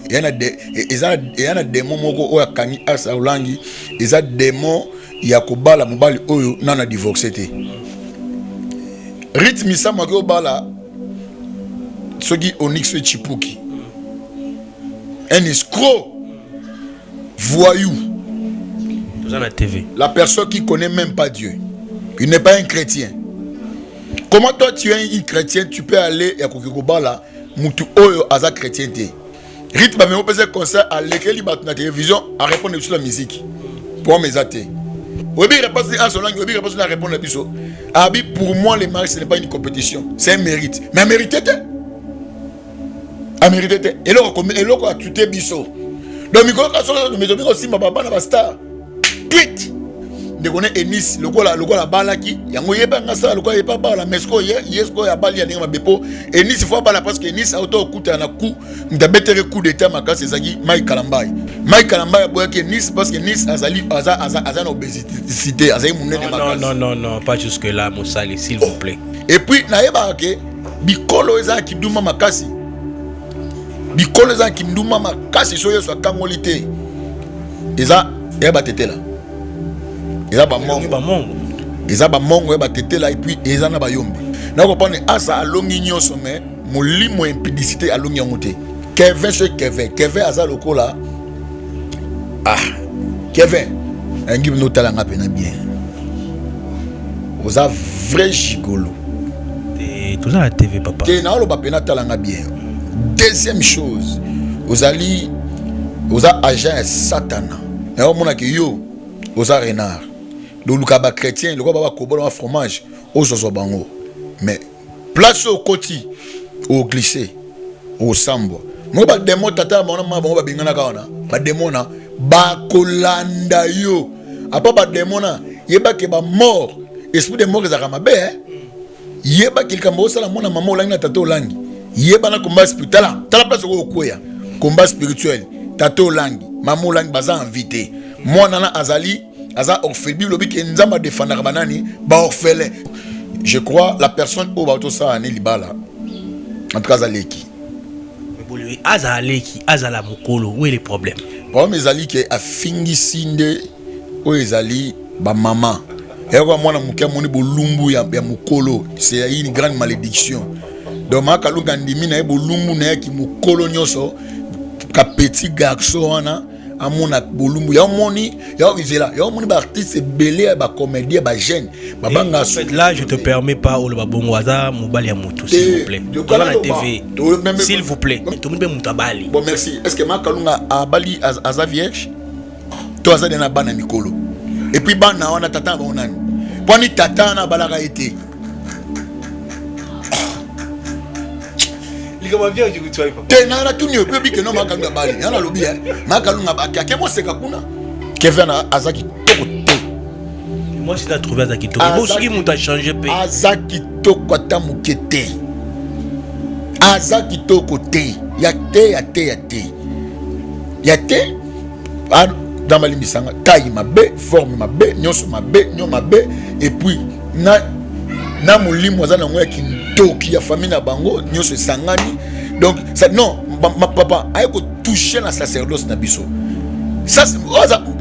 Eya na démon moko oyo akangi Asa Olangi, eza démon ya kobala mobali oyo nana divorce te. Rythme Misamu aki obala soki Onyx Echipuki, un escroc voyou. Toza na TV. La personne qui connaît même pas Dieu, il n'est pas un chrétien. Comment toi, tu es un chrétien, tu peux aller ya koki kobala mutu oyo aza chrétien te? Rythme bamemi opesa concert, alekeli bato na télévision, arépondre biso na musique po eza te. Oyebi réponse Asolangi, oyebi réponse na répondre na biso abi: "Pour moi, le mariage, ce n'est pas une compétition, c'est un mérite." Mais amérite te, amérite te. Eloko eloko atute biso. Donc mikolo kasoki kosimba babana bastar tweet, ndeko ne Enis, lokola lokola abalaki yango, yebanga sala lokola ye pa bala. Mais sikoyo ye sikoyo abali ya ndenge mabe, mpo Enis faut abala, parce que Enis auta okutana na coup, moto abetaki coup d'état makasi ezalaki Mike Kalambai. Mike Kalambai aboyaki Enis parce que Enis azali aza aza aza na obésité, azali monene makasi. Non, non, non, pas jusque là, mosali, s'il vous plaît. Et puis nayebaka ke bikolo eza ya kindumba makasi, bikolo eza ya kindumba makasi. So Yesu akangoli te, eza ya batetela, eza bamongo, eza bamongo ya batetela, et puis eza na bayombi. Nakopane Asa alongi nyonso, mais molimo ya impudicité alongi yango te. Kevin, so Kevin, Kevin aza lokola, ah, Kevin ayangi bino. Otalanga mpena bien, oza vrai gigolo. Toza na TV, papa. Te, naoloba mpena, talanga bien. Deuxième chose, ozali, oza agent ya Satana. Naomonaki yo oza renard, loluka bachrétien lokola ba bakobola ba fromage, ozozwa bango. Mais place oyo okoti, oglisse, osambwa moko. Badémon, tata ya bango na mama bango babenganaka wana, badémon na bakolanda yo. Apa badémon na yebake bamort, esprit de mort ezalaka mabe, eh? Yebaki likambo osala mwana mama olangi na tata olangi, yeba na combat spirituel. Tala, tala place okoki okweya. Combat spirituel, tata olangi, mama olangi baza envie te. Mwana na azali, aza orphelin. Bible lobi ke Nzambe adefendaka banani? Baorphelin. Je crois la personne oyo baotosala ne libala, en tout cas aza leki. Azala leki, azala mokolo, où est le problème? Problème ezali ke afingisi nde oyo ezali bamama eyaka. Mwana moke amoni bolumbu ya mokolo, c'est une grande malédiction. Donc Makalunga ndimi na ye bolumbu na ye ki mokolo nyonso, ka petit garçon wana amona bolumbu ya omoni ya nzela ya omoni. Baartiste ebele ya bacomédien, bajeune babanga. Là, je te permets pas. Oloba bongo, aza mobali ya motu, s'il vous plaît. Toza na TV, s'il vous plaît. Tomoni mpe moto abali. Bon, merci. Est ce que Makalunga abali, aza vierge to aza de na bana mikolo? Et puis bana wana, tata na bango nani? Mpo ani tata wana abalaka ye te. Te, na natuni oyo oyebi ke no Makalunga abali ya, nalobi Makalunga ake moseka kuna. Kevin aza kitoko te. Moi, si trouvé aza kitoko, soki moto achange mpe. Aza kitoko ata moke te, aza kitoko te, ya te, ya te, ya te, ya te. Nzambe alimbisanga, taille mabe, forme mabe, nyonso mabe, nyo mabe. Et puis na molimo aza nango ya kintoki ya famille na bango nyonso esangani. Donc ça, non, ma papa aye kotouche na sacerdoce na biso. Ça,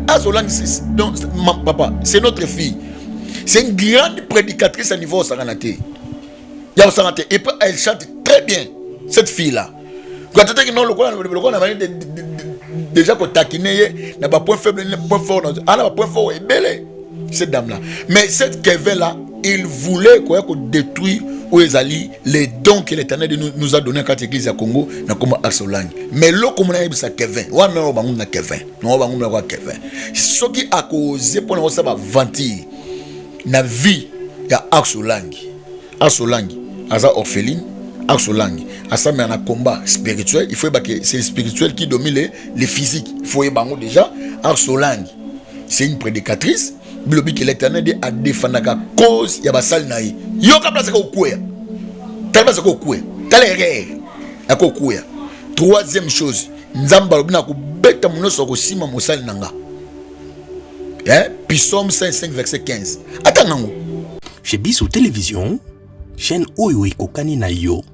azolangisi. Donc ma papa, c'est notre fille, c'est une grande prédicatrice à niveau osangana te, ya osanga te. Et puis elle chante très bien, cette fille là. Katataki non, lokola lokola na bani déjà kotakine ye na bapoint faible, point fort, ana bapoint fort ebele, cette dame là. Mais cette Kevin là, il voulait koya kodétruire oyo ezali les dons que l'Éternel nous a donné kati église ya Congo na komba Asolangi. Mais eloko mona yebisa Kevin wana, oyo bango na Kevin, no bango na kwa Kevin, soki akoze mpona kosala baventure na vie ya Asolangi, Asolangi aza orpheline. Asolangi asambela na combat spirituel. Il faut yeba que c'est le spirituel qui domine le physique. Il faut yeba yango déjà. Asolangi, c'est une prédicatrice. Bilobi ke l'Éternel de adefendaka cause ya basali na ye. Yoka place akokweya, tala place akokweya, tala erreur akokweya. Troisième chose, Nzambe alobi na kobeta nyonso akosima mosali na nga, eh? Psaume 5 verset 15, atanga yango. Chez biso télévision, chaîne oyo ekokani na yo.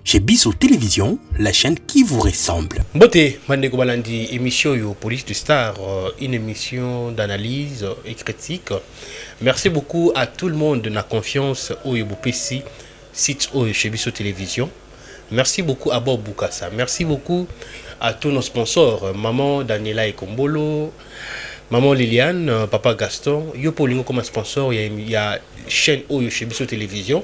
Chez Biso Télévision, la chaîne qui vous ressemble. Mbote bandeko balandi émission oyo Police de Star, une émission d'analyse et critique. Merci beaucoup à tout le monde de la confiance oyo bopesi site oyo chez Biso Télévision. Merci beaucoup à Bob Bukasa. Merci beaucoup à tous nos sponsors, maman Daniela Ekombolo, maman Liliane, papa Gaston. Yo polingo comme sponsor, il y a chaîne oyo chez Biso Télévision.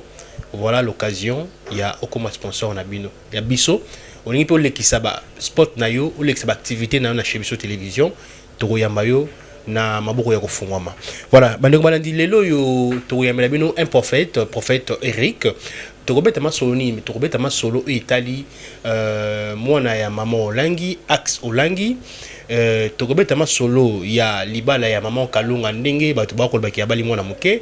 Voilà l'occasion, il y a okoma sponsor na bino. Il y a Biso, olingi mpe olekisa ba spot na yo, olekisa ba activité na yo na chez Biso Télévision, tokoyamba yo na maboko ya kofungwama. Voilà, bandeko balandi, lelo oyo tokoyambela bino un prophète, prophète Eric. Tokobeta masolo nini? Tokobeta masolo oyo etali mwana ya mama Olangi, Axe Olangi. Tokobeta masolo ya libala ya mama Kalunga, ndenge bato bakolobaki abali mwana moke.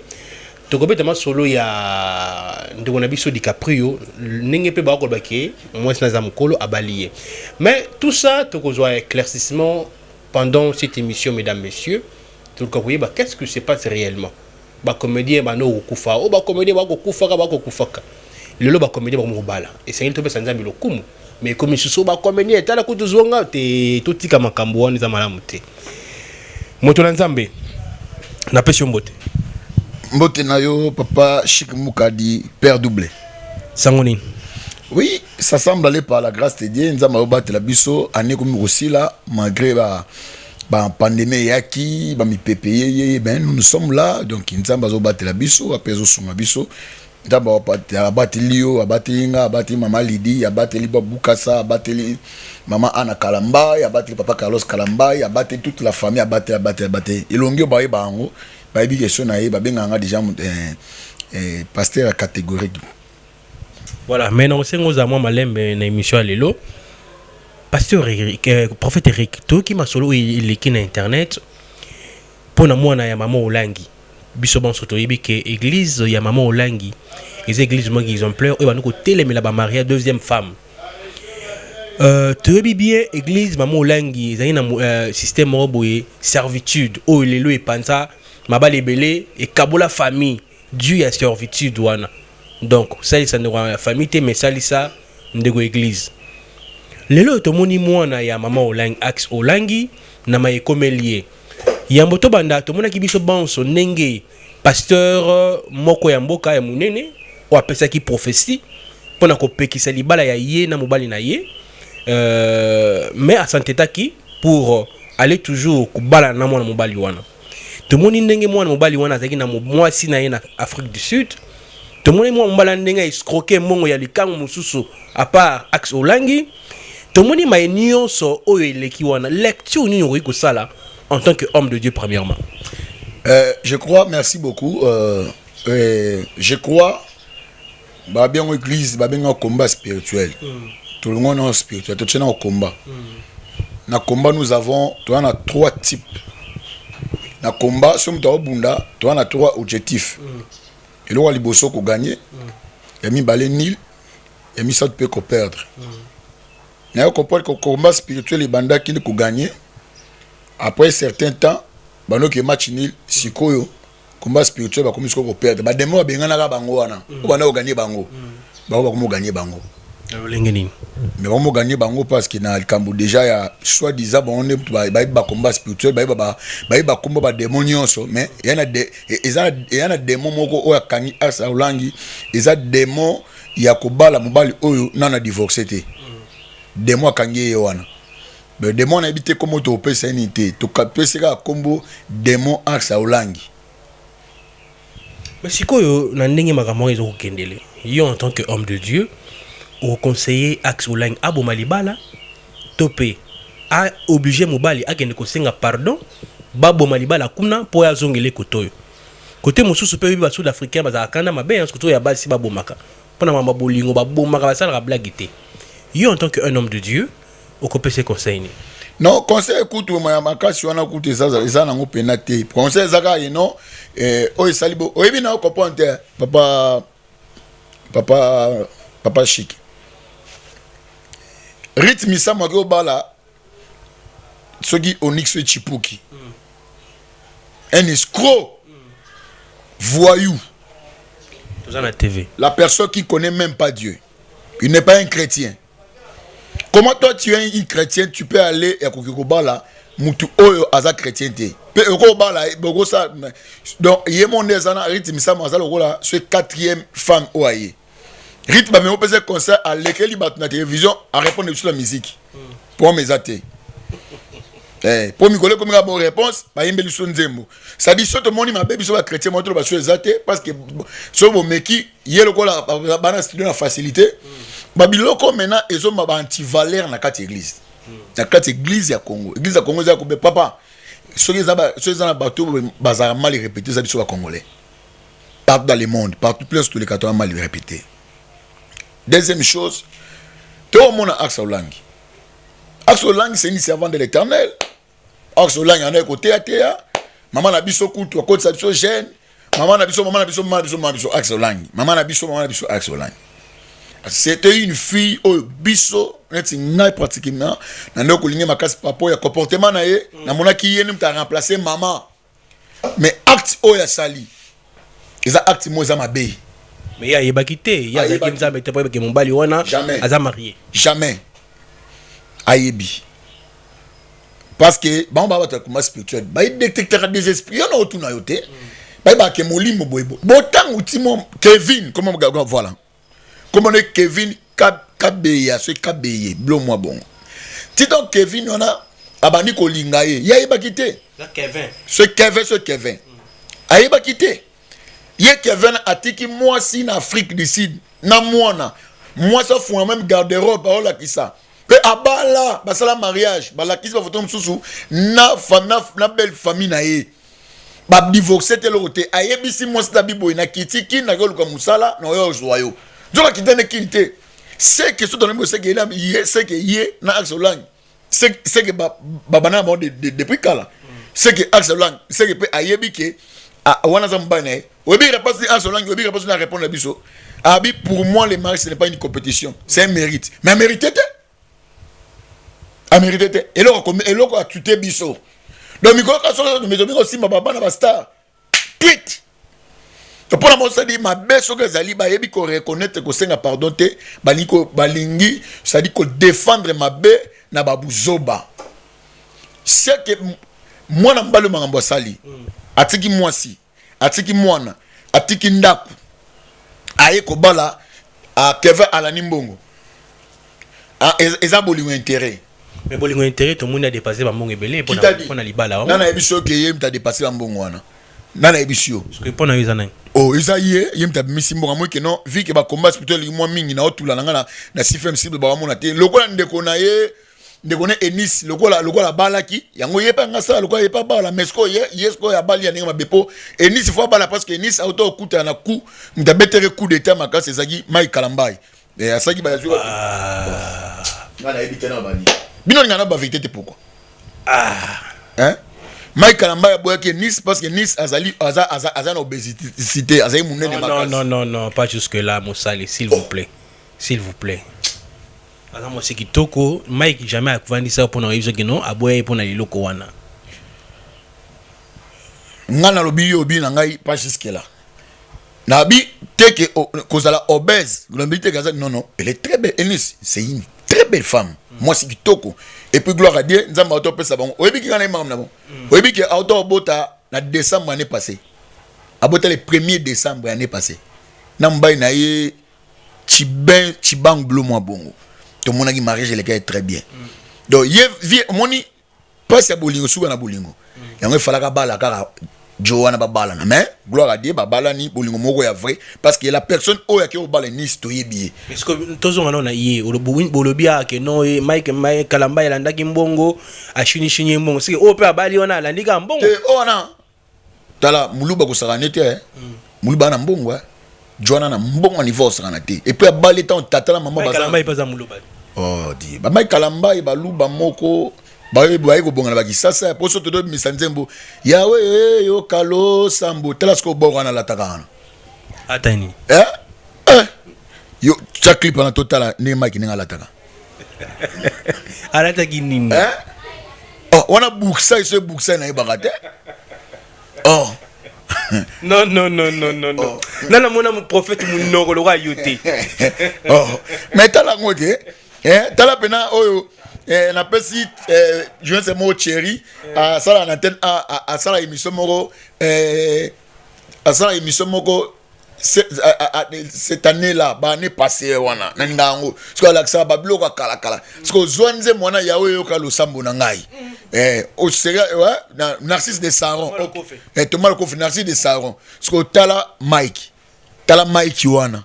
Tokobeta masolo ya ndeko na biso DiCaprio, ndenge mpe bakolobaki mwasi naza mokolo, abali ye. Mais tout ça, tokozwa éclaircissement pendant cette émission, mesdames, messieurs. Toluka koyeba qu'est-ce que se passe réellement. Bacomédien bando kokufa oyo, bacomédien bakokufaka, bakokufaka. Lelo bacomédien bakomi kobala, esengeli topesa Nzambe lokumu. Mais ekomi susu bacomédien etala kutu zonga te. Totika makambo wana, eza malamu te. Moto na Nzambe, napesi yo mbote. Mbote na yo, papa Chic Mukadi, père double. Sango nini? Oui, ça semble aller par la grâce de Dieu. Nzambe azobatela biso. Année komi kosila, malgré ba pandémie eyaki, bamipepe yeye, ben nous, nous sommes là. Donc Nzambe azobatela biso, ape azosunga biso. Nzambe abateli yo, abateli nga, abateli mama Lidi, abateli Babukasa, abateli mama Ana Kalambai, abateli papa Carlos Kalambai, abateli toute la famille, abateli, abateli, abateli. Elongi oyo bayeba yango, bayebi question na ye, babengaka nga déjà pasteur ya catégorique. Voilà, mais na osenga ozala mwa malembe na émission ya lelo. Pasteur Eric, prophète Eric, toyoki masolo oyo eleki na internet mpo na mwana ya mama Olangi. Biso bonso toyebi ke église ya mama Olangi eza église moko exemplaire oyo bandi kotelemela bamariage deuxième femme. Toyebi bien église mama Olangi ezali na système moko boye, servitude, oyo lelo epanza mabala ebele, ekabola famille dû ya servitude wana. Donc salisa ndeko ya famille te, mais salisa ndeko église. Lelo oyo tomoni mwana ya mama Olangi, Axe Olangi, na mayekomeli ye. Yambo tobanda, tomonaki biso banso ndenge pasteur moko ya mboka ya monene oyo apesaki prophétie mpona kopekisa libala ya ye na mobali na ye, mais asantetaki pour aller toujours kobala na mwana mobali wana. Tomoni ndenge mwana mobali wana azalaki na mwasi na ye na Afrique du Sud. Tomoni mwana mobali wana ndenge escroquer mbongo ya likango mosusu à part Axe Olangi. Tomoni maye nyonso oyo eleki wana. Lecture nini okoki kosala en tant que homme de Dieu, premièrement? Je crois, merci beaucoup. Je crois, babengo église, babenga combat spirituel. Tout le monde est spirituel. Tout le monde combat. Na combat, nous avons, toi, on a trois types. Na combat, si on bunda, toi, on a trois objectifs. Eloko ya liboso kogagner, ya mibale nul, ya misato mpe koperdre. Nayo comprendre que combat spirituel ebandaki nde kogagner. Après certain temps, banoki match nul. Sikoyo combat spirituel bakomi sikoyo koperdre. Badémons babenganaka bango wana oyo banda kogagner bango, bango bakomi kogagner bango. Lolenge nini? Mais bakomi kogagner bango parce que na likambo déjà ya soi disant bango nde bayebi bacombat spirituel, bayebi bakombo badémons nyonso. Mais eza na démon moko oyo akangi Asa Olangi, eza démon ya kobala mobali oyo nano adivorce te. Démon akangi ye wana. Mais démon, nayebi te kombo topesa ye nini te, topesi kaka kombo démon Asa Olangi. Mais sikoyo, na ndenge makambo wana ezokokendele, yo en tant que homme de Dieu, okoconseiller Axe Olangi aboma libala to mpe aoblige mobali akende kosenga pardon, baboma libala kuna mpo oyo azongela kote oyo? Kote mosusu mpe, oyebi basud africain bazalaka kanda mabe, surtout ya basi, babomaka mpona mama bolingo, babomaka, basalaka blague te. Yo en tant que un homme de Dieu, okopesa conseil nini? Non, conseil kutu ya makasi wana kutu eza nango mpena te. Conseil eza kaka ino oyo esali oyebi na ocomprendre te, papa, papa, papa Chic. Rythme isamwaki obala soki Onyx Echipuki, un escroc, voyou. Toza na TV. La personne qui connaît même pas Dieu. Il n'est pas un chrétien. Comment toi, tu es un chrétien, tu peux aller ya koki kobala mutu oyo aza chrétien te? Mpe okobala bokosa. Donc ye mo nde eza na Ruth Misamu, aza lokola ce quatrième femme oyo aye. Ruth bamemi opesa conseil, alekeli bato na télévision, arépondre biso na musique po eza te. Po mikolo ekomi kaka bo réponse, bayembeli biso nzembo. C'est-à-dire so tomoni mabe, biso bachrétien mo toloba so eza te, parce que so bomeki ye lokola bana studio na facilité babiloko. Maintenant ezoma baantivaleur na kati église, na kati église ya Congo. Église ya Congo eza kobe papa. Soki eza na bato bazalaka mal répété, eza biso bacongolais. Partout dans le monde, partout place toleka, toa mal répété. Deuxième chose, toomona Acsa Olangi. Acsa Olangi, c'est une servante de l'Éternel. Acsa Olangi anda ekoteyateya mama na biso, kutu akotisa biso jeune mama na biso, mama na biso, mama na biso, mama na biso Acsa Olangi, mama na biso, mama na biso Acsa Olangi. C'était une fille oyo biso neti ngai pratiquement na nde kolingi makasi papo ya comportement na ye. Namonaki ye nde moto aremplace mama, mais acte oyo asali eza acte moko eza mabe. Mais ye ayebaki te, ye azalaki Nzambe te po ayebaki mobali wana aza marié. Jamais ayebi, parce que bango baa bato ya combat spirituel, bayedétectaka des esprits. Yo na otuna yo te, bayebaka molimo boye botango timo Kevin, comment, voilà, comment ne Kevin Kabeya, soki Kabeye bilo mwa bongo ti. Donc Kevin wana abandi kolinga ye, ye ayebaki te. So Kevin, so Kevin ayebaki te. Ye Kevin atiki mwasi na Afrique du Sud na mwana mwasi, afunga même garde-robe, aolakisa mpe abala, basala mariage, balakisi bafoto mosusu na belle famille na ye. Badivorce te, eloko te. Ayebisi mwasi na biboye na kitiki naki oluka mosala na oyo ozwa yo, nzoka kitene kini te. Seke so tolobi, seke ye, seke ye na Acsa Olangi, seke babanda na bango depuis kala. Seke Acsa Olangi, seke mpe ayebi ke wana aza mobali na ye. Oyebi réponse Acsa Olangi, oyebi réponse na répondre na biso abi: "Pour moi, le mariage, ce n'est pas une compétition, c'est un mérite." Mais amérite te, amérite te. Eloko eloko atute biso. Donc mikolo ka soki tomi kosimba babana bastar tweet mpona mosali mabe, soki ezali bayebi koreconnaître, kosenga pardon te, balingi c'est-à-dire kodéfendre mabe na babuzoba. Seke mwana mobali oyo makambo asali, atiki mwasi, atiki mwana, atiki ndako, aye kobala Kevin, alani mbongo. Eza bolingo intérêt. Mais bolingo intérêt, tomoni adépassé bambongo ebele mpona libala. Nana yebi soki ye moto adépassé bambongo wana? Nana yebi yo? Mpo na yo eza nani? Oh, eza ye, ye moto abimisi mbongo. Amoki ke non, vu que bakomba plutôt elingi mwa mingi na otula na nga na cfm cible, bawamona te lokola ndeko na ye, ndeko na Enis, lokola abalaki yango, ye mpe anga sala lokola ye mpe abala. Mais sikoyo ye sikoyo abali ya ndenge mabe, mpo Enis faut abala, parce que Enis auta okutana na coup, moto abeteke coup d'état makasi ezalaki Mike Kalambai. Asalaki bayazwi nga nayebi te na bani bino olinga na bavérité te. Pourquoi? Hein? Mike Kalambai aboyaki Nice parce que Nice azali aza na obésité, azali monene. Non, non, non, non, pas jusque là, mosali, s'il vous plaît, s'il vous plaît. Aza mwasi kitoko. Mike jamais akuvandisa mpona oyebi soki non, aboya ye mpona liloko wana. Ngai nalobi, yo obi na ngai pas jusque là. Nabi te ke kozala obèse, nalobi te ke aza, non, non, elle est très belle. Eunice, c'est une très belle femme, mwasi kitoko. Et puis gloire à Dieu, Nzambe auto opesa bango. Oyebi ki nga na ye makambo na bango, oyebi ke auto obota na décembre année passée, abota le 1er décembre année passée na mobali na ye Chibin Chibang blo mwa bongo. Tomonaki mariage elekaki très bien. Donc ye vie omoni mpasi ya bolingo, suka na bolingo yango efalaka bala kaka jo wana babalana. Mais gloire à Dieu, babalani bolingo moko ya vrai, parce que la personne oyo ake obala Nice, toyebi ye. Est-ce que tozonga nano na ye? Bolobi ake non, ye Mike Kalamba alandaki mbongo, ashinishini ye mbongo. Sike oyo mpe abali wana alandi kaka mbongo. Te, oyo wana tala, moluba kosaka ne te. Moluba ana mbongo, jo wana na mbongo ya niveau osakana te. Et puis abali ntango tata na mama Mike baza Kalamba ye mpe aza moluba. Oh, di bamai Kalamba ye baluba moko baye kobonga na bakisasa po so todobimisa nzembo yawe yoka losambo. Tala sikoyo boko wana alataka wana. Ata nini? Eh? Eh. Yo tia clip wana, totala ndenge Mike ndenge alataka. Alataki nini? Eh? Oh, wana buksai so buksai nayebaka te. Oh. Non, non, non, non, non, non. Oh. Nana mona mo prophète munoko lokola yo te. Oh. Mais tala ngo te. Eh, tala pena oyo eh, napesi eh, journaliste moko Thierry asala na antenne asala émission moko eh, asala émission moko cette année là, ba année passée wana, nalinga yango soki alakisaka babiloko ya kalakala. Soki ozwa nzembo wana, yawe eyoka losambo na ngai, eh, oseri na Narcisse de Saron, eh, Thomas Lokofi, Narcisse de Saron. Soki otala Mike, tala Mike wana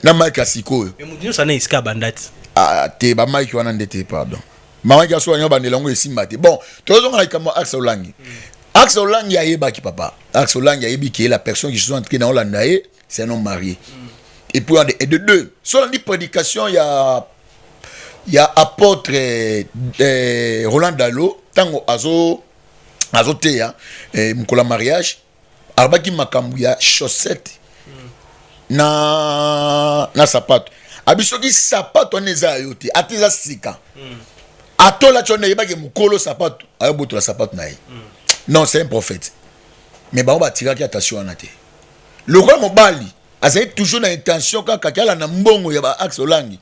na Mike ya sikoyo. Moto nyonso ana esika abanda ti. Ah, te, bamike wana nde te, pardon, mamaki aso wanyo bandela yango esimba te. Bon, tozonga na likambo ya Axe Olangi. Axe Olangi ayebaki, papa Axe Olangi ayebi ke la personne qui sont en train na olanda ye, c'est un homme marié. Et puis et de deux, so olandi prédication ya apôtre Roland Dalo, ntango azo azoteya mokolo ya mariage, alobaki makambo ya chaussette na sapato. Abi soki sapato wana eza ya yo te, ata eza sika, atolati wana, eyebaki mokolo sapato ayobotola sapato na ye. Non, c'est un prophète, mais bango batiraki attention wana te. Lokola mobali azali toujours na intention kaka ke alanda mbongo ya baaxe Olangi.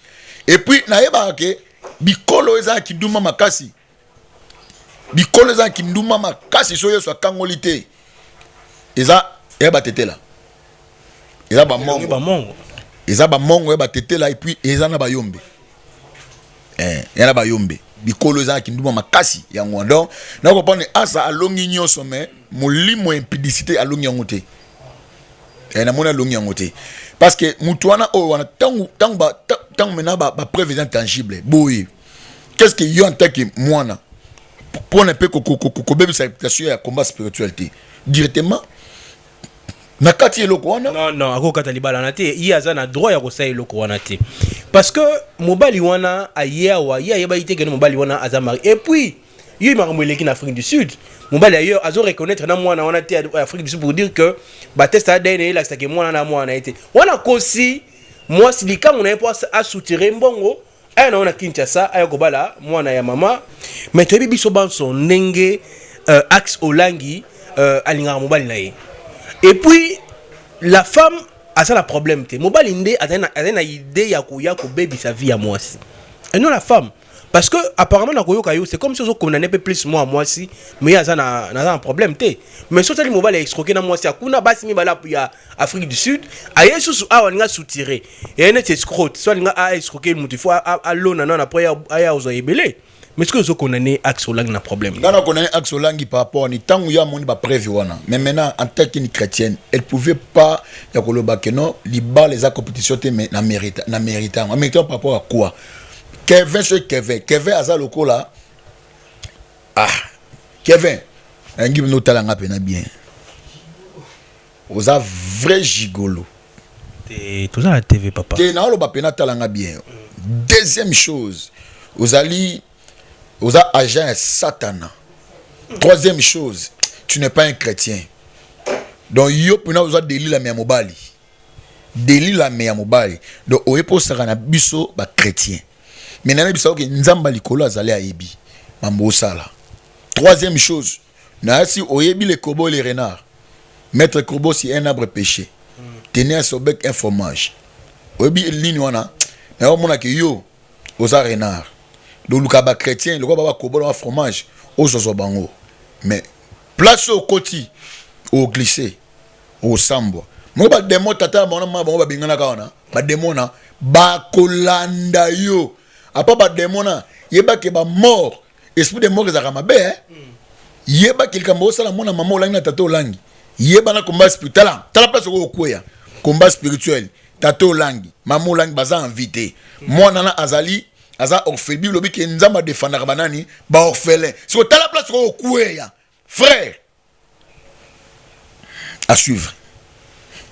Et puis nayebaka ke bikolo eza ya kindumba makasi, bikolo eza ya kindumba makasi. So Yesu akangoli te, eza ya batetela, eza bamongo. Bamongo. Eza bamongo ya batetela, et puis eza na bayombe, ya na bayombe. Bikolo eza na kindumba makasi yango wana. Donc nakopane asa alongi nyonso, mais molimo ya impudicité alongi yango te. Namoni alongi yango te, parce que mutu wana oyo wana, ntango maintenant bapreuve eza tangible boye, qu'est ce que yo en tant que mwana mpona mpe kobebisa réputation ya combat spirituel te directement na kati eloko wana? Non, non, akokata libala wana te. Ye aza na droit ya kosala eloko wana te, parce que mobali wana aye awa, ye ayebaki te kende mobali wana aza marié. Et puis ye makambo eleki na Afrique du Sud, mobali aye azo reconnaître na mwana wana te Afrique du Sud, pour dire que batest ADN elakisaki mwana na mwana ye te. Wana kosi mwasi likango na ye mpo asoutirer mbongo, aya na yo na Kinshasa, aya kobala mwana ya mama. Mais toyebi biso banso ndenge Axe Olangi alingaka mobali na ye. Et puis la femme aza na problème te. Mobali nde azali na idée ya koya kobebisa vie ya mwasi et non la femme, parce que apparemment na koyoka yo, c'est comme si ozokondane mpe plus mwa mwasi, mais ye aza na problème te. Mais so otali, mobali aescroquer na mwasi akuna, basi mibale ya Afrique du Sud, aye susu awa, alinga soutirer eye neti escroc. So alinga aescroquer motu, il faut alona nano, après aya ozwa ebele. Mais soki ozokondane Axe Olangi na problème. Nga na condamné Axe Olangi par rapport ni ntango yo amoni bapreuve wana. Mais maintenant, en tant qu'une chrétienne, elle pouvait pas ya koloba ke non, libala eza compétition te. Mais na mérite, na mérite yango, mérite par rapport à quoi? Kevin, soki Kevin aza lokola, ah, Kevin nalingi bino otala nga mpena bien, oza vrai gigolo. Te, toza na TV, papa. Te, naoloba mpena, tala nga bien. Deuxième chose, ozali, oza agent ya Satana. Troisième chose, tu n'es pas un chrétien. Donc yo mpena oza delilame ya mobali, delilame ya mobali. Donc oye mpo osaka na biso bachrétien, mais nayebisa oke Nzambe ya likolo azali, ayebi mambo osala. Troisième chose, nayasi oyebi le corbeau et le renard. Maître corbeau, c'est un arbre péché tenez à son bec un fromage. Oyebi nini wana? Nayomonaki yo oza renard, donc luka bachrétien lokola ba bacorbeau na bafromage, ozwazwa bango. Mais place oyo okoti, oglisse, osambwa moko. Bademo tata na bango na mama bango babenganaka wana, bademo na bakolanda yo apa. Bademo na yebake bamort, esprit de mort ezalaka mabe, eh? Yebaki likambo osala mwana mama Olangi na tata Olangi. Yeba na combat spirituel, tala, tala place okoki kokweya. Combat spirituel, tata Olangi, mama Olangi baza en vie te. Mwana na azali, aza orphelin. Bible olobi ke Nzambe adefendaka banani? Baorphelin. Siko tala place okoki kokweya, frère. À suivre.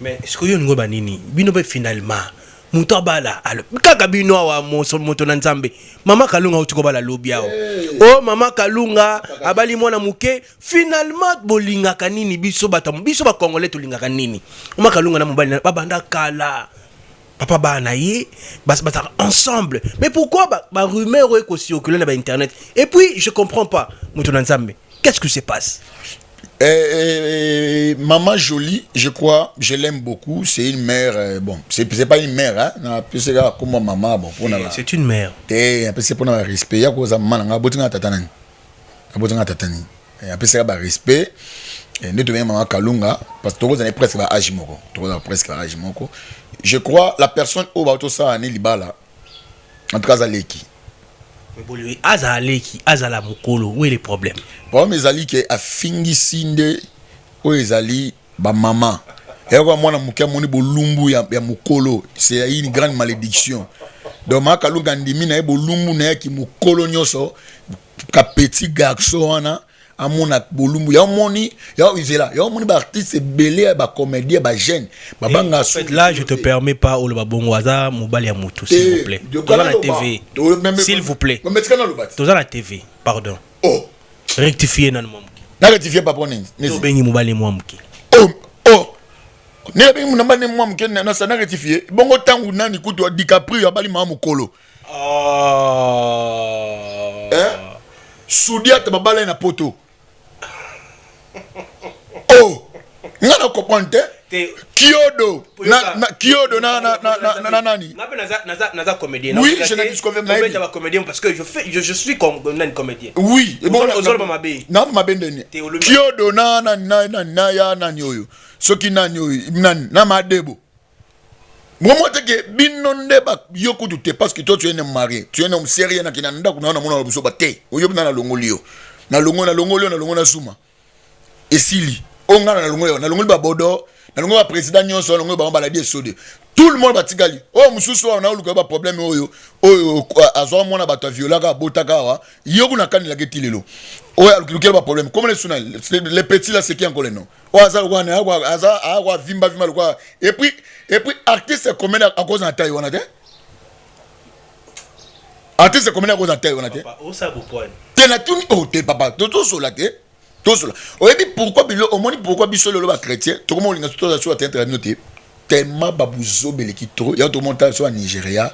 Mais sikoyo olingo banini bino mpe finalement moto abala alo kaka bino awa, moto na Nzambe. Mama Kalunga auti kobala lobi awa. O mama Kalunga abali mwana moke. Finalement bolingaka nini? Biso bato, biso bacongolais tolingaka nini? Mama Kalunga na mobali babanda kala, papa bana na ye bazalaka ensemble. Mais pourquoi barumeur oyo ekocircule na bainternet? Et puis je comprends pas, moto na Nzambe, qu'est-ce qui se passe? Maman Jolie, je crois, je l'aime beaucoup. C'est une mère, bon, c'est pas une mère, hein. Na pese ka comme maman, bon, pour na. C'est une mère. Te, apese pour na respect. Ya koza maman nga botinga tata nani. Abotinga tata nani. Apese ka ba respect. Nde tobengi mama Kalunga parce que tokozala presque ba âge moko. Tokozala presque ba âge moko. Je crois la personne oyo baotosala ni libala, en tout cas aza leki. Azala leki, azala mokolo, où est le problème? Problème ezali ke afingisi nde oyo ezali bamama eyaka mwana moke amoni bolumbu ya mokolo, c'est une grande malédiction. Donc mama Kalunga ndimi na ye bolumbu na ye ki mokolo nyonso ka petit garçon wana amona bolumbu ya omoni ya ezela ya omoni baartiste ebele ya bacomédien, bajeune babanga. Là, je te permets pas. Oloba bongo, aza mobali ya motu, s'il vous plaît. Toza na TV, s'il vous plaît, toza na TV, pardon. Oh. Rectifier nanu mwa moke. Na rectifier papa nini? Obengi mobali mwa moke. Oh oh, ne bengi muna ne mwa moke na sa na rectifier bongo. Ntango nani kutu DiCaprio abali mama mokolo. Oh. Eh? Sudiata babala ye na poto. Oh, nga na comprendre te. Kiodo na Kiodo na nani? Naza comédien. Oui, je n'ai discouvert. Naza comédien parce que je fais je suis comme nani, comédien. Oui. Bon, ozoloba mabe. Na mabe ndeni Kiodo na ya nani oyo, soki nani oyo, nani na madebo momo te ke bino nde yo kutu te, parce que toi, tu es un homme marié, tu es un homme sérieux. Na kina ndako na namona biso ba te oyo na nalongoli yo, nalongoli, nalongoli yo, nalongoli na zuma esili oyo nga na nalongoli yo, nalongoli babodo, nalongoli baprésident nyonso, nalongoli bango, baladi esode, tout le monde batikali. Oyo mosusu awa naoluka baproblème oyo oyo azwaka mwana bato aviolaka, abotaka awa, yo kuna akanelaka eti lelo oyo alukilukela baproblème. Comment les suna, les petits là, c'est qui encore le nom oyo aza lokwa, aza akwa vimba vimba lokwa? Et puis artiste comédien akoza na taille wana te. Artiste comédien akoza na taille wana te. Te, natuni o te, papa, tozosola te, tozola. Oyebi pourquoi bilo omoni pourquoi biso lelo bachrétien tokoma olinga toza so bateatre ya bino te? Tellement babuzoba eleki trop. Ya tomota so ya Nigeria,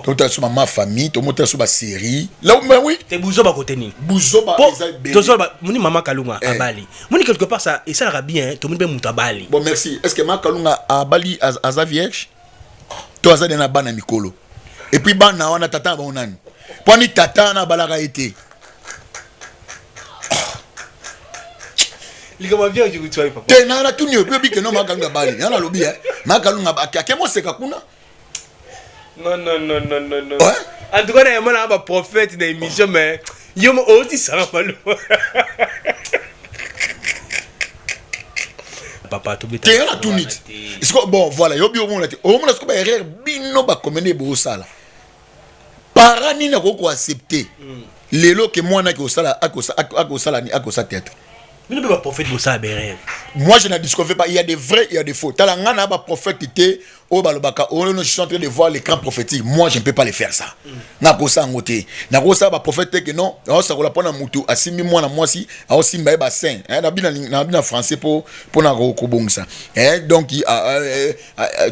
tomota so mama famille, tomota so basérie là, mais oui. Te, buzoba kote nini? Buzoba eza ebele. Tozoloba moni mama Kalunga abali, moni quelque part ça esalaka bien, tomoni mpe moto abali. Bon, merci. Est ce que mama Kalunga abali, aza vierge to aza de na bana mikolo? Et puis bana wana, tata na bango nani? Mpo ani tata wana abalaka ye te. Likambo vierge kuti wapi, papa? Te, na natuni oyo oyebi ke no mama Kalunga abali ya, nalobi e mama Kalunga ake moseka kuna. Non, non, non, non, non, non. Ouais? En tout cas, na yamana ba prophète na émission, mais yo mo otisaka malo. Papa, tobeta. Te, ya natuni te. Siko bon, voilà, yobi omona te, omona siko baerreur bino bacomédien bosala. Para nini akoki koaccepte lelo ke mwana akosala akosala akosala théâtre? Bino mpe baprophète bosala berere. Moi, je ne disconfie pas. Il y a des vrais, il y a des faux. Tala, nga na baprophète te oyo balobaka oyo je suis en train de voir l'écran prophétique. Moi, je ne peux pas le faire, ça. Nakosa yango te. Nakosala baprophète te ke non, aosakola mpona mutu asimbi mwana mwasi, aosimba ye bassin, na bina français mpo mpona kobongisa. Donc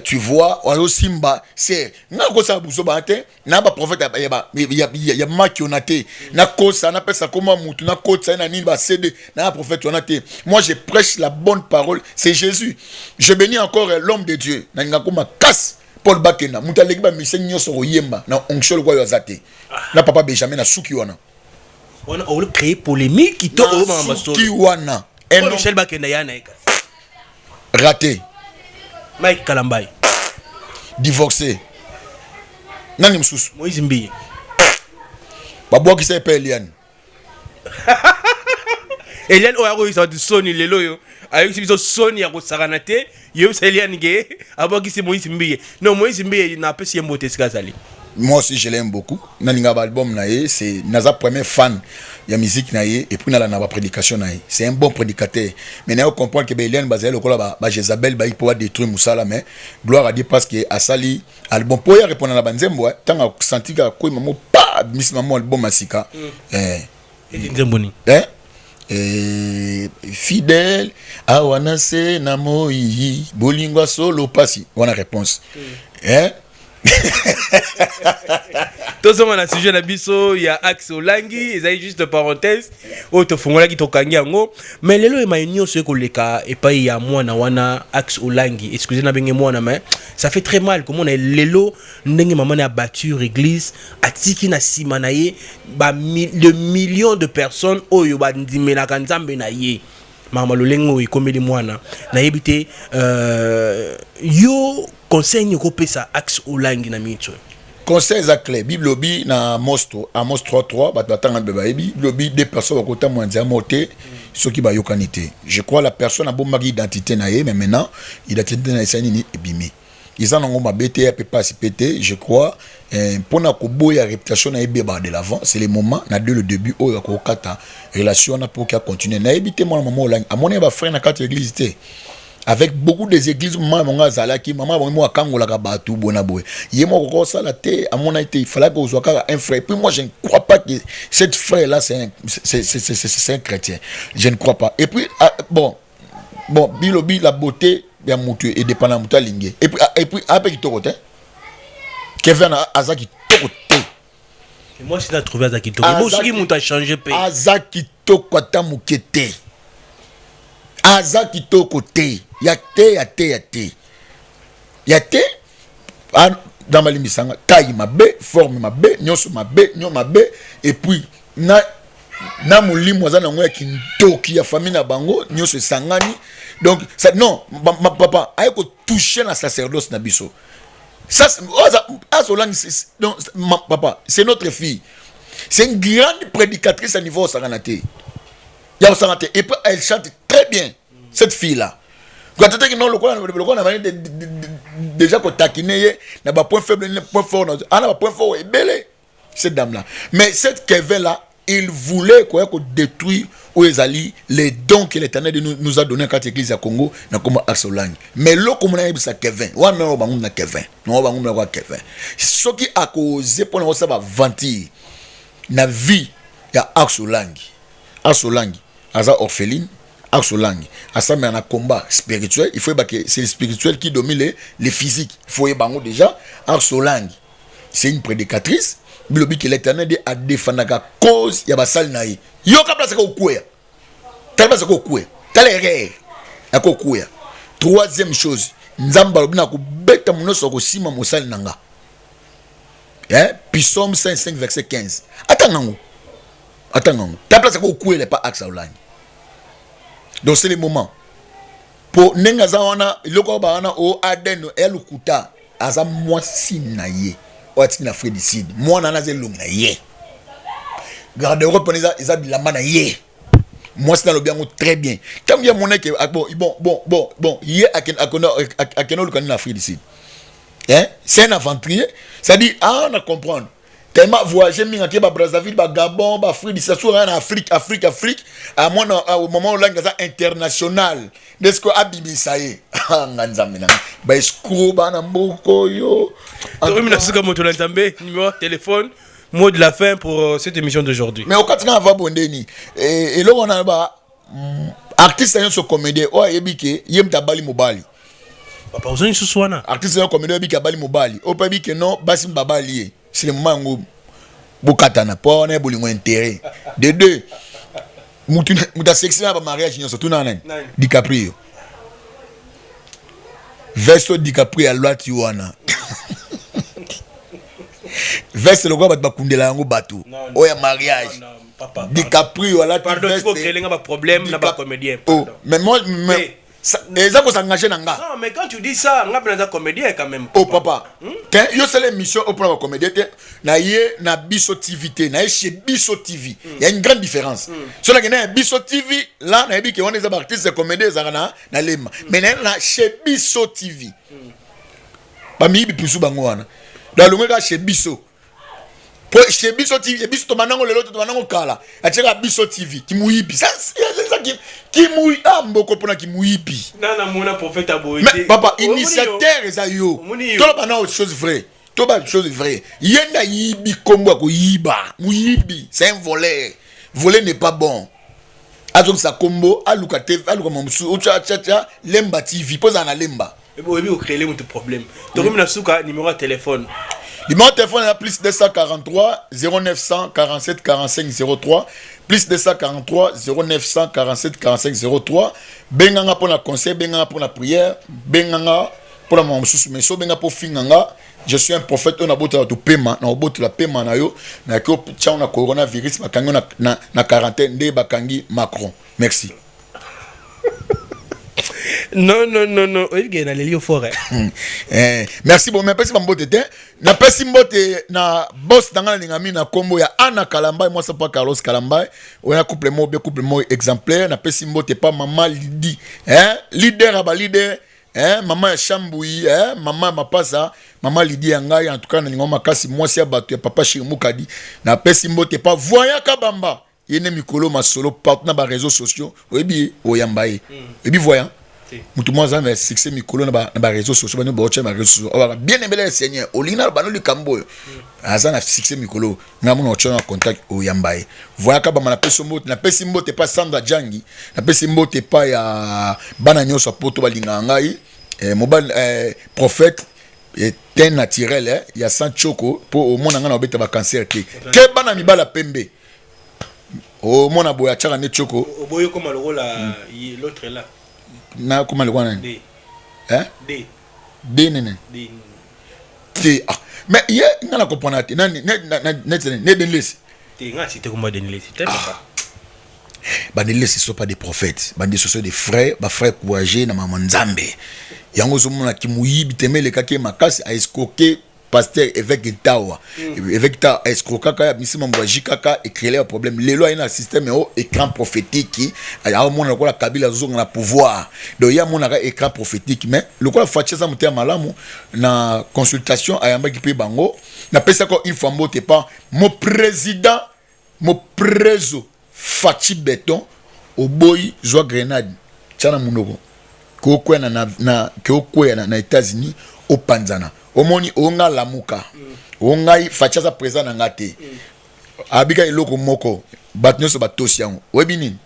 tu vois, azosimba ser. Nga nakosala buzoba te na baprophète ya makiona te. Nakosa, napesa koma mutu, nakotisa ye na nini, bacd na baprophète wana te. Moi, je prêche la bonne parole, c'est Jésus. Je bénis encore l'homme de Dieu nalingako makasi, Paul Bakenda, moto aleki bamise nyonso koyemba na onction lokwa oyo aza te na papa Benjamin na suki wana. Wana o créer polémique to o mama? Suki wana. Michel Bakenda ya na ye. Raté. Mike Kalambai. Divorcé. Nani mosusu? Moïse Mbiye. Babwakisa ye mpe Eliane. Eliane oyo akoyebisa bato soni lelo, oyo ayebisi biso soni ya kosakana te. Yebisa Eliane ke abwakisi Moïse Mbiye. Non, Moïse Mbiye, napesi ye mbote esika azali. Moi aussi, je l'aime beaucoup. Nalinga album na ye, c'est naza premier fan ya musique na ye. Et puis nalanda ba prédication na ye, c'est un bon prédicateur. Mais nayo comprendre que ba Eliane bazali lokola ba Jézabel, bayi po détruire mosala. Mais gloire à Dieu, parce que asali album po ya répondre na banzembo ntango asanti kaka koyema mo pa abimisi mamo album ya sika. Eti nzembo nini? Eh? Fidèle awa na se na moi, bolingo ya solo pasi wana réponse. Eh? Tozonga na sujet na biso ya Axe Olangi. Ezali juste parenthèse oyo tofungolaki, tokangi yango. Mais lelo emaye nyonso ekoleka epai ya mwana wana Axe Olangi, excuse nabenge mwana, mais ça fait très mal komona lelo ndenge mama na abatture église, atiki na nsima na ye de millions de personnes oyo bandimelaka Nzambe na ye. Makambo lolenge oyo ekomeli mwana, nayebi te yo conseil nini okopesa Axe Olangi na miniti oyo? Conseil eza clair. Bible obi na Amos 3:3, bato batanga mpe bayebi. Bible obi: deux personnes bakotambola nzela moko te soki bayokani te. Je crois la personne abombaki identité na ye, mais maintenant identité na ye esali nini? Ebimi. Eza nango mabe te, ya mpe pasi mpe te. Je crois mpona koboya réputation na ye ebeba de l'avant, c'est le moment na dès le début oyo akokata relation wana mpo que acontinue. Nayebi te, mwana mama Olangi amoni ya bafrère na kati ya église te. Avec beaucoup des églises, mama bango azalaki, mama bango mo akangolaka bato boye na boye, ye moko kosala te, amona te. Il fallait kozwa kaka un frère. Puis moi, je ne crois pas que cette frère là c'est un chrétien. Je ne crois pas. Et puis, ah, bon, bilobi la beauté ya mutu edépend na mutu alingi. Et puis ape kitoko te. Kevin aza kitoko te. Moi, si na trouvé aza kitoko bo soki moto achange mpe. Aza kitoko ata moke te. Aza kitoko te, ya te, ya te, ya te, ya te. Dans balimbisanga, taille mabe, forme mabe, nyonso mabe, nyo mabe. Et puis na molimo aza nango ya kintoki ya famille na bango nyonso esangani. Donc ça, non, ma papa aye kotouche na sacerdoce na biso. Ça, Azolangi, non, papa, c'est notre fille, c'est une grande prédicatrice à niveau osangana te, ya osangana te. Et puis elle chante très bien, cette fille là. Atataki non, lokola na bani déjà kotakine ye na bapoint faible, point fort ana bapoint fort ebele, cette dame là. Mais cette Kevin là, il voulait koya kodétruire oyo ezali les dons que l'Éternel nous a donné kati église ya Congo na kombo Asolangi. Mais eloko mona yebisa Kevin wana, oyo bango na Kevin, no bango na kwa Kevin, soki akoze mpona kosala baventure na vie ya Asolangi, Asolangi aza orpheline. Asolangi asambela na combat spirituel. Il faut yeba que c'est le spirituel qui domine le physique. Il faut yeba yango déjà. Asolangi, c'est une prédicatrice. Bilobi que l'Éternel de adefendaka cause ya basali na ye. Yoka place akokweya, tala place akokweya, tala erreur akokweya. Troisième chose, Nzambe alobi na kobeta nyonso akosima mosali na nga, eh? Psaume 5 verset 15. Atanga yango, atanga yango. Ta place akokwela pa Axe Olangi. Donc c'est le moment po ndenge aza wana, eloko oyo bawana o aden eya lokuta. Aza mwasi na ye oyo atiki na Afrique du Sud, mwana wana aza elongi na ye, garde-robe mpona eza bilamba na ye. Mwasi nalobi yango très bien. Ntango ye amonaki, bon, ye akende oluka nini na Afrique du Sud, hein? C'est un aventurier, c'est-à-dire ah, na comprendre tellement voyager mingi, ake ba Brazzaville, ba Gabon, ba Afrique du Sud, na Afrique, Afrique, Afrique. Amona au moment Olangi aza international, nde sikoyo abimisa ye. Nga Nzambe na baescroc bana mboka oyo. Tokomi na suka, moto na Nzambe. Numéro téléphone, mot de la fin pour cette émission d'aujourd'hui. Mais okati kaka va bondeni eloko wana ba artiste nyonso comédien oyo ayebi ke ye moto abali mobali. Papa, ozongi susu wana. Artiste nyonso comédien oyebi ke abali mobali, oyo mpe ayebi ke non, basi babali ye, c'est le moment yango bokatana, mpo wana ye bolingo intérêt de deux. Mutu asekisi na bamariage nyonso tuna nani? DiCaprio. Veste DiCaprio alwati wana, veste lokola bato bakundela yango bato oyo ya mariage. DiCaprio alati veste baproblème na bacomédien. Oh, mais moi, mais eza kosengage na nga. Non, mais quand tu dis ça, nga mpe naza comédien quand même. Oh papa, te, yo sala émission oyo mpona bacomédien te. Na ye na Biso TV te, na ye chez Biso TV. Il y a une grande différence. So nakende na Biso TV là, nayebi ke wana eza baartiste comédien, ezalaka na lemba. Mais na ye na chez Biso TV, bamiyibi pusu bango wana. Donc alongwe kaka chez Biso po chez Biso TV, biso tobandango lelo te, tobandango kala. Atiaka Biso TV kimuyibi, eza kimuyi, ah, mboko mpona kimuyibi. Nana prophète aboye. Mais papa, initiateur eza yo. Toloba na chose vraie, toba chose vraie. Ye nde ayibi nkombo ya koyiba, moyibi, c'est un voleur. Voler n'est pas bon. Azongisa nkombo, aluka te, aluka mosusu, otya Lemba TV mpo ezala na Lemba. Oyebi kocréer moto problème. Tokomi na suka, numéro ya téléphone. Numéro de téléphone est plus 243 0947 45 03, plus 243 0947 45 03. Benganga pour la conseil, benganga pour la prière, benganga pour la mosusu, mais so benga pour finganga, je suis un prophète oyo nabotela to pema na obotela pema na yo, nayaki otya na coronavirus, bakangi na quarantaine nde bakangi Macron. Merci. Non, non, non, non, oyebi ke naleli yo fort. Eh, merci. Bon, napesi bambote te. Napesi mbote na boss na ngai, nalingami na nkombo ya Ana Kalambai, mwasi pa Carlos Kalambai, oya couple moko bien, couple moko exemplaire. Napesi mbote pa mama Lidi, eh, leader ya baleader, eh, mama ya Shambui, eh, mama ya Mapasa, mama Lidi ya ngai. En tout cas nalinga makasi, mwasi ya bato ya papa Shiri Mukadi. Napesi mbote pa Voyaka Bamba, ye nde mikolo masolo partout na baréseaux sociaux. Oyebi ye, oyamba ye. Oyebi voyant? Motu moko aza na succès mikolo na baréseaux sociaux, bano baotya na baréseaux sociaux, obaka bien aimé le Seigneur, olingi na bano likambo oyo aza na succès mikolo, nga mona otya na contact, oyamba ye. Voyaka bama. Napesi mbote, napesi mbote pa Sandra Jangi, napesi mbote pa ya bana nyonso ya Poto balingaka ngai. Mobali, prophète teint naturel, ya sans choko, mpo omona ngai na obeta bacancer te ke bana mibala pembe omona boye atiaka nde choko. Oboyi okoma lokola l'autre là. Nakoma lokola nani? D. Hein? D. D nene. D. Te, ah mais ye nga na comprendre te nani neti ne Denlesi. Te, nga cité komba Denlesi te, papa. Bandelesi so pas des prophètes, bande ce sont des frères, bafrère courageux na mama Nzambe. Yango ozomonaki moyibi teme elekaki ye makasi, aescroquer pasteur évêque Tawa. Évêque Tawa escroquaka ya misima mbwaji kaka, ecréer ya problème. Lelo aye na système oyo écran prophétique, aomona lokola Kabila azozonga na pouvoir. Donc ye amonaka écran prophétique, mais lokola Fatshi aza motema malamu, na consultation ayambaki mpe bango. Napesaka une fois mbote pa mo président, mo préso Fatshi Béton. Oboyi, zwa grenade, tia na monoko, keokwea na, na États-Unis, opanzana. Omoni onga lamuka. Ongai Fatshi aza président na nga te. Abika eloko moko, bato nyonso batosi yango. Oyebi nini?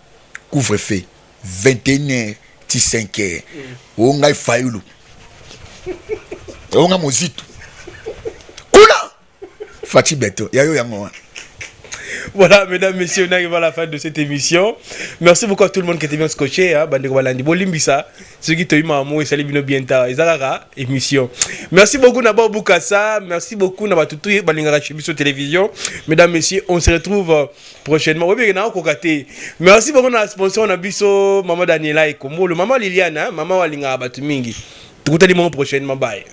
Couvre feu 21 heures ti 5 heures. Ongai Fayulu, onga Mozitu kuna, Fatshi Béton ya yo, yango wana. Voilà, mesdames, messieurs, on arrive à la fin de cette émission. Merci beaucoup à tout le monde qui était bien scotché. Hein, bandeko balandi, bolimbisa, ceux qui te mamo et salut bino bien tard. Ezalaka émission. Merci beaucoup Naba Bukasa, merci beaucoup na batutu balingaka chez biso télévision. Mesdames, messieurs, on se retrouve prochainement. Oui, bien kokate. Merci beaucoup na sponsor na biso maman Daniela Ekombolo, maman Liliane, hein, maman walinga batu mingi. Tukutani mo prochainement. Bye.